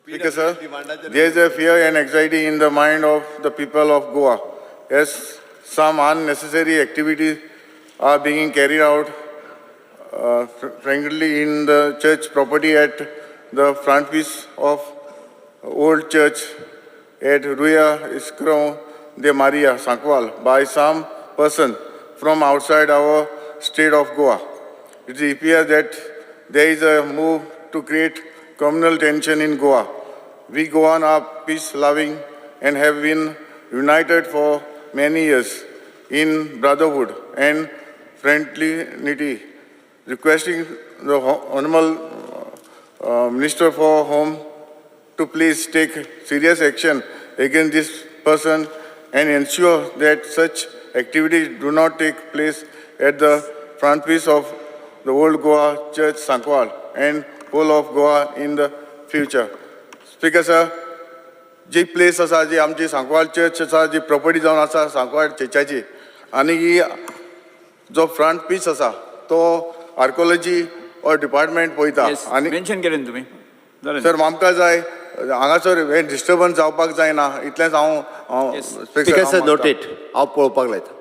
Speaker sir, there is a fear and anxiety in the mind of the people of Goa as some unnecessary activities are being carried out frankly in the church property at the front piece of old church at Ruya Iskro de Maria, Sankwal, by some person from outside our state of Goa. It appears that there is a move to create communal tension in Goa. We Goan are peace-loving and have been united for many years in brotherhood and fraternity. Requesting the Honorable Minister for Home to please take serious action against this person and ensure that such activities do not take place at the front piece of the Old Goa Church, Sankwal, and whole of Goa in the future. Speaker sir, ji place आसा, जी आमची Sancoale church आसा, जी property जावन आसा सांकवाळ चर्चाची, आनी ही जो front piece आसा तो आर्कोलॉजी ऑर डिपार्टमेंट पळयता आनी मेन्शन केलें न्ही तुमी, जालें. सर, आमकां जाय हांगासर हें डिस्टर्बन्स जावपाक जायना, इतलेंच हांव Yes. Speaker, speaker हांव सर, मागता. नोटेड. हांव पळोवपाक लायता.